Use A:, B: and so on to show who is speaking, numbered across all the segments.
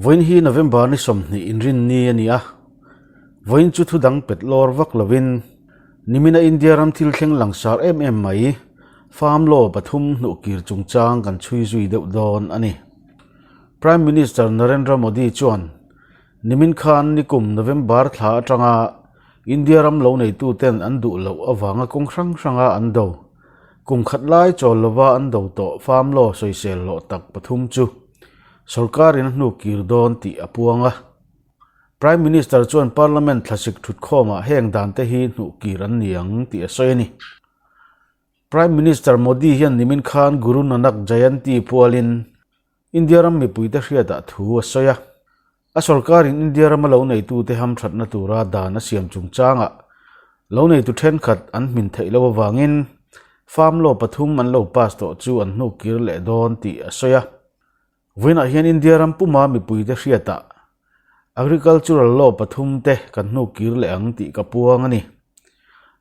A: Vawiin hi November ni 20 inrinni a ni a, vawiin chu thu dang pet lawr vak lovin nimina India ram thil thleng langsar em em mai Farm Law pathum hnuhkir chungchang kan chhui zui deuh dawn a ni. Prime Minister Narendra Modi chuan nimin khan nikum November thla atanga India ram lo neituten an duh loh avanga kawng hrang hranga an do kum khat lai chawl lova an do tawh Farm Law sawisel hlawh tak pathum chu Sorkarin a hnuk kir dawn tih a puang a. Prime Minister chuan Parliament thlasik thutkhawmah heng dan te hi hnuh kir an ni ang tih a sawi a ni. Prime Minister Modi hian nimin khan Guru Nanak Jayanti pualin India ram mipuite hriatah thu a sawi a. A sorkarin India rama lo neitute hamthatna tura dan a siam chungchangah lo neitu thenkhat an hmin theih loh avangin Farm Law pathum an lo pass tawh chu an hnuk kir leh dawn tih a sawi a. Vawiinah hian India ram puma mipuite hriatah Agricultural Law pathum te kan hnuk kir leh ang tih ka puang a ni.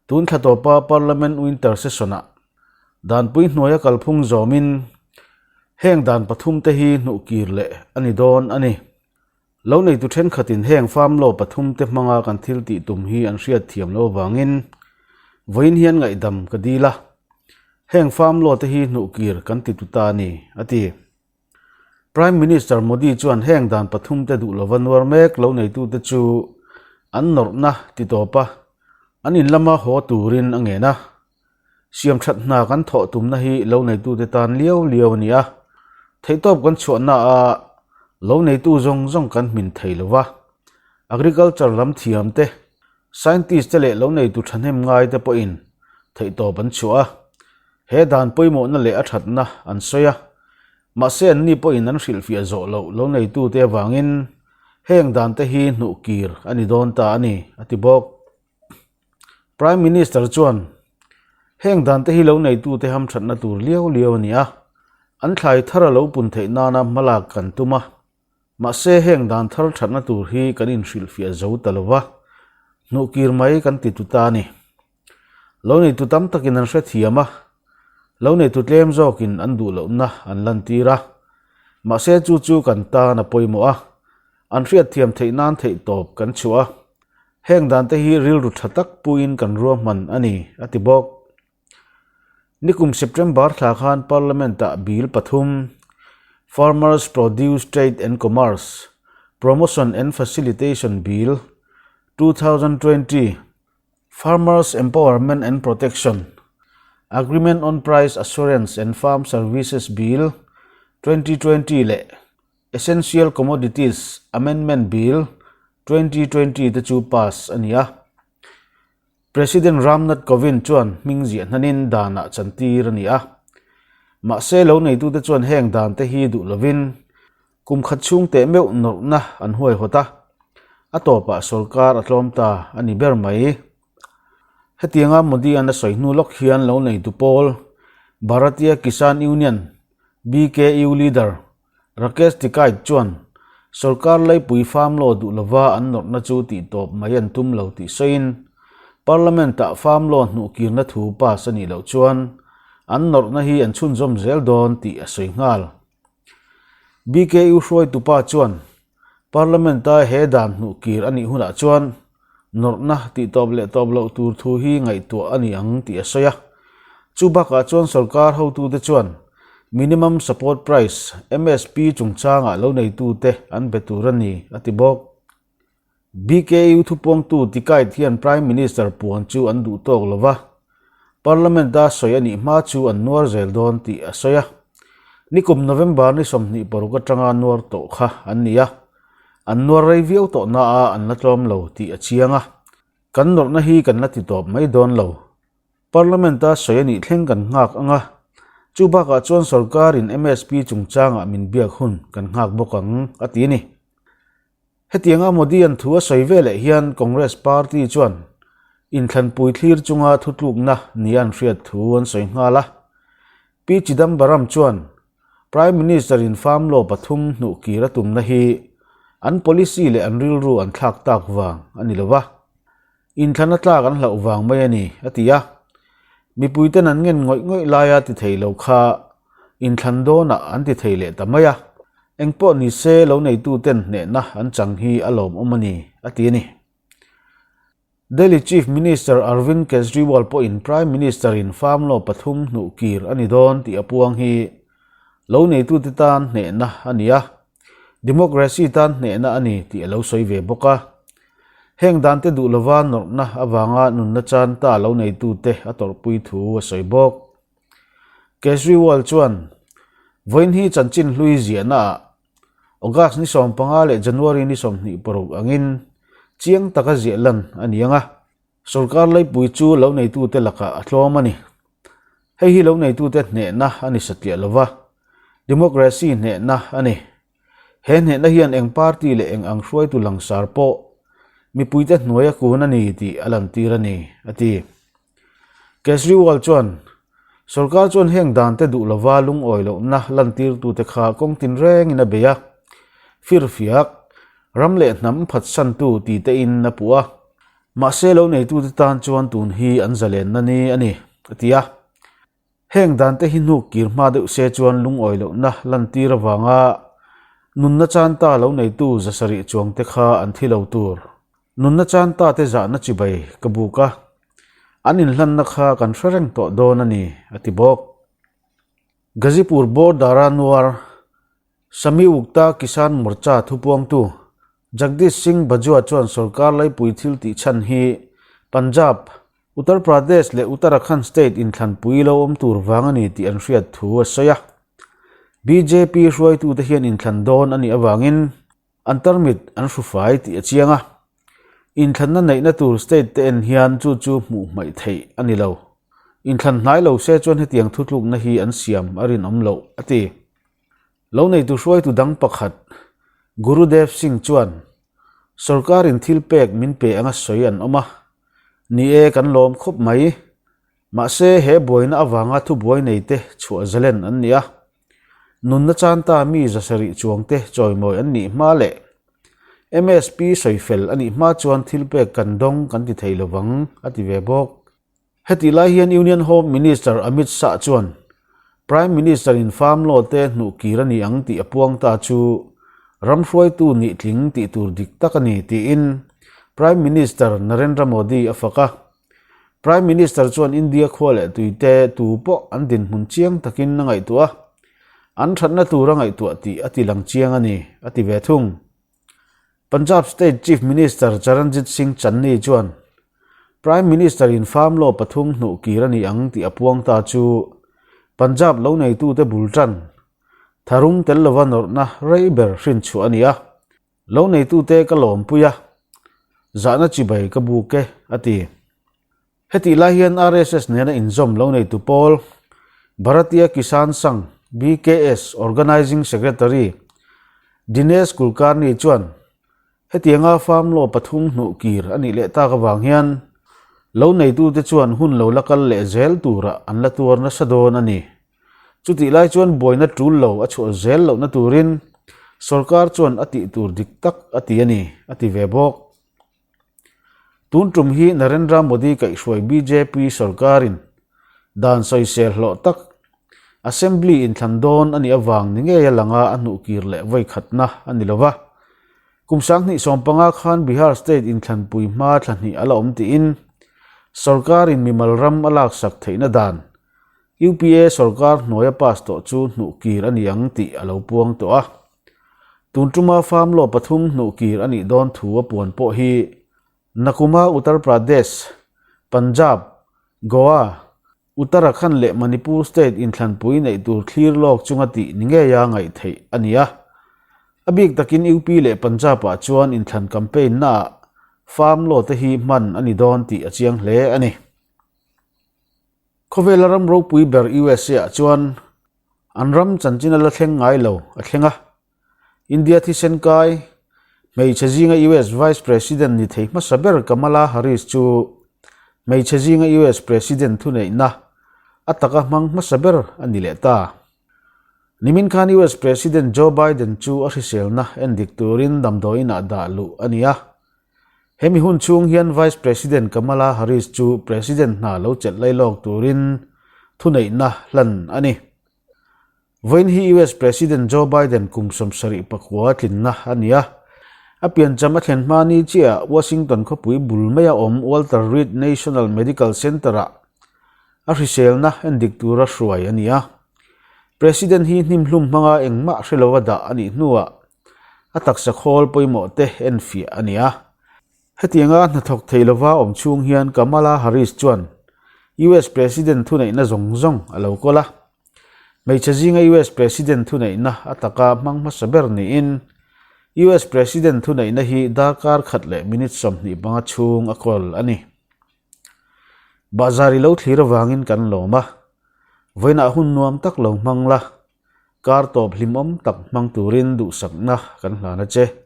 A: Tun thla tawpa Parliament Winter Session-ah danpui hnuaia kalphung zawmin Heng dan pathum te hi hnuh kir leh a ni dawn a ni. Lo neitu thenkhatin heng farm law pathum te hmanga kan thil tih tum hi an hriat thiam lo avangin vawiin hian ngaihdam ka dil a. Heng farm law te hi hnuh kir kan ti tu ta a ni, a ti. Prime Minister Modi chuan heng dan pathum te duh lova nuar mek lo neitute chu an nawrhna ti tawp a, an in lama haw turin a ngen a. Siam that hna kan thawh tumna hi lo neitute tan liau liau a ni a, theihtawp kan chhuahna ah lo neitu zawng zawng kan hmin thei lo va, agriculture lam thiam te, scientist te leh lo neitu thahnem ngai te pawhin theihtawp an chhuah a, he dan pawimawhna leh a thatna an sawi a, mahse anni pawhin an hrilhfiah zawh loh lo neitute avangin heng dan te hi hnuh kir a ni dawn ta a ni, a ti bawk. Prime Minister chuan heng dan te hi lo neitute hamthatna tur liau liau a ni a, an thlai thar a lo pun theih nana hmalak kan tum a, mahse heng dan thar thatna tur hi kan inhrilhfiah zo ta lo va, hnuhkir mai kan ti tu ta a ni. Lo neitu tam takin an hrethiam a, lo neitu tlem zawkin an duh lohna an lantir a, mahse chu chu kan tan a pawimawh a, an hriatthiam theih nan theihtawp kan chhuah a. Heng dan te hi rilru tha tak puiin kan ruahman a ni, a ti bawk. Nikum September thla khan Parliament-ah Bill pathum, Farmers Produce Trade and Commerce, Promotion and Facilitation Bill, 2020, Farmers Empowerment and Protection, Agreement on Price Assurance and Farm Services Bill, 2020 leh Essential Commodities Amendment Bill, 2020 te chu pass a ni a. President Ram Nath Kovind chuan hming ziah hnanin danah chantir a ni a. Mahse lo neitute chuan heng dan te hi duh lovin kum khat chhung teh meuh nawrhna an huaihawt a, a tawpah sorkar a tlawm ta a ni ber mai. Hetianga Modi-a'n a sawi hnu lawk hian lo neitu pawl Bharatiya Kisan Union, BKU, leader Rakesh Tikait chuan sorkar laipui farm law duh lova an nawrhna chu tihtawp mai an tum lo tih sawiin Parliament-ah farm law hnuhkirna thu pass a nih loh chuan an nawrhna hi an chhunzawm zel dawn tih a sawi nghal. BKU hruaitupa chuan Parliament-a he dan hnuhkir a nih hunah chuan nawrhna tihtawp leh tawp loh tur thu hi ngaihtuah a ni ang tih a sawi a. Chu bakah chuan sorkar hotute chuan Minimum Support Price, MSP, chungchangah lo neitute an be tur a ni, a ti bawk. BKU thupuangtu Tikait hian Prime Minister puan chu an duh tawk lo va, Parliament-a sawi a nih hma chu an nuar zel dawn tih a sawi a. Nikum November ni 26 atanga nuar tawh kha an ni a, an nuar rei viau tawh naah an la tlawm lo tih a chiang a, kan nawrhna hi kan la ti tawp mai dawn lo. Parliament-a sawi a nih thleng kan nghak ang a, chu bakah chuan sorkarin MSP chungchangah min biak hun kan nghak bawk ang, a ti a ni. Hetianga Modi-a'n thu a sawi veleh hian Congress party chuan inthlanpui thlir chunga thutlukna nia an hriat thu an sawi nghal a. Pi Chidambaram chuan Prime Minister-in farm law pathum hnuh kir a tumna hi an policy leh an rilru an thlak tak vang a ni lo va, inthlan a tlak an hlauh vang mai a ni, a ti a. Mipuiten an ngen ngawih ngawih laia ti thei lo kha inthlan dawnah an ti thei leh ta mai a. Engpawh ni se lo neituten hnehna an chang hi a lawmawm a ni, a ti a ni. Delhi Chief Minister Arvind Kejriwal pawhin Prime Minister-in farm law pathum hnuh kir a ni dawn tih a puang hi lo neitute tan hnehna a ni a, democracy tan hnehna a ni tih a lo sawi ve bawk a. Heng dante duh lova nawrhna avanga nunna chan ta lo neitute a tawrhpui thu a sawi bawk. Kejriwal chuan, Vawiin hi chanchin hlui ziahnaah August ni 15 leh January ni 26 angin chiang taka ziah lan a ni ang a, sorkar laipui chu lo neitute lakah a tlawm a ni. Hei hi lo neitute hnehna a ni satliah lova, democracy hnehna a ni. He hnehna hian eng party leh eng ang hruaitu langsar pawh mipuite hnuaia kun a ni tih a lantir a ni, a ti. Kejriwal chuan, Sorkar chuan heng dante duh lova lungawi lohna lantirtute kha kawng tinrengin a bei a, firfiak, ram leh hnam phatsantu ti tein a puh a, mahse lo neitute tan chuan tun hi an zalenna ni a ni, a ti a. Heng dante hi hnuk kir hma deuh se chuan lungawi lohna lantir avanga nunna chanta lo neitu 700 chuangte kha an thi lo tur. Nunna chan ta te zahna chibai ka buk a, an inhlanna kha kan hre reng tawh dawn a ni, a ti bawk. Ghazipur border-a nuar Samyukta Kisan Morcha thupuangtu Jagdish Singh Bajwa chuan sorkar laipui thil tih chhan hi Punjab, Uttar Pradesh leh Uttarakhand state inthlanpui lo awm tur vang a ni tih an hriat thu a sawi a. Bjp hruaitute hian inthlan dawn a nih avangin An tarmit an hru fai tih a chiang a, inthlanna neihna tur state te en hian chu chu hmuh hmaih theih a ni lo. Inthlan hnai lo se chuan hetiang thutlukna hi an siam a rinawm loh, a ti. Lo neitu hruaitu dang pakhat Gurudev Singh chuan, Sorkarin thil pek min pe anga sawi an awm a, ni e kan lawm khawp mai. Mahse he buaina avanga thubuai neite chhuah zalen an ni a, Nunna chanta mi 700 chuangte chawimawi an nih hma leh MSP sawifel a nih hma chuan thil pek kan dawng kan ti thei lovang, a ti ve bawk. Hetih lai hian Union Home Minister Amit Shah chuan Prime Minister-in farm law te hnuh kir a ni ang tih a puang ta chu ram hruaitu nih tling tih tur dik tak a ni tiin Prime Minister Narendra Modi a fak a. Prime Minister chuan India khua leh tuite tu pawh an dinhmun chiang takin a ngaihtuah a, an thatna tur a ngaihtuah tih a ti lang chiang a ni, a ti ve thung. Punjab State Chief Minister Charanjit Singh Channi chuan Prime Minister in farm law pathum hnuh kir a ni ang tih a puang ta chu Punjab lo neitute bul tan tharum tel lova nawrhna rei ber hrinchhuah a ni a. Lo neitute ka lawmpui a, zahna chibai ka buk e, a ti. Hetih lai hian RSS nena inzawm lo neitu pawl, Bharatiya Kisan Sangh, BKS, Organising Secretary Dinesh Kulkarni chuan hetianga farm law pathum hnuh kir a nih leh tak avang hian lo neitute chuan hun lo la kal leh zel turah an la tuar nasa dawn a ni. Chutih lai chuan buaina tul lo a chhuah zel lohna turin sorkar chuan a tih tur dik tak a ti a ni, a ti ve bawk. Tun tum hi Narendra Modi kaihhruai bjp sorkarin dan sawisel hlawh tak Assembly inthlan dawn a nih avang ni ngei a langa a hnuh kir leh vawikhatna a ni lova. Kum 2015 khan Bihar state inthlanpui hma thla hnih a la awm tiin sorkarin mimal ram a laksak theihna dan UPA sorkar hnuaia pass tawh chu hnuh kir a ni ang tih a lo puang tawh a. Tun tuma farm law pathum hnuh kir a nih dawn thu a puan pawh hi Nakuma Uttar Pradesh, Punjab, Goa, Uttarakhand leh Manipur state inthlanpui neih tur thlir lawk chunga tih ni ngeia ngaih theih a ni a. A bik takin UP leh Punjab-ah chuan inthlan campaign naah farm law te hi hman a ni dawn tih a chiang hle a ni. Khawvela ram ropui ber USA ah chuan an ram chanchin a la thleng ngai lo a thleng a. India thisen kai hmeichhe zinga US Vice President ni thei hmasa ber Kamala Harris chu hmeichhe zinga US President thuneihna a taka hmang hmasa ber a ni leh ta. Nimin khan US President Joe Biden chu a hriselna endik turin damdawiin ah dah luh a ni a. Hemi hun chhung hian Vice President Kamala Harris chu President hna lo chelh lai lawk turin thuneihna hlan a ni. Vawiin hi US President Joe Biden kum 74 tlinna a ni a. A piancham a thlen hma ni chiahah Washington khawpui bul maia awm Walter Reed National Medical Center-ah a hriselna endik tura hruai a ni a. President hi hnimhlum hmanga engmah hre lova dah a nih hnuah a taksa khawl pawimawh te enfiah a ni a. Hetianga hnathawk thei lova awm chhung hian Kamala Harris chuan US President thuneihna zawng zawng a lo kawl a. Hmeichhe zinga US President thuneihna a taka hmang hmasa ber niin US President thuneihna hi darkar khat leh minute 25 chhung a kawl a ni. Bahzar i lo thlir avangin kan lawm a, vawiinah hun nuam tak lo hmang la, kar tawp hlimawm tak hmang turin duhsakna kan hlan a che.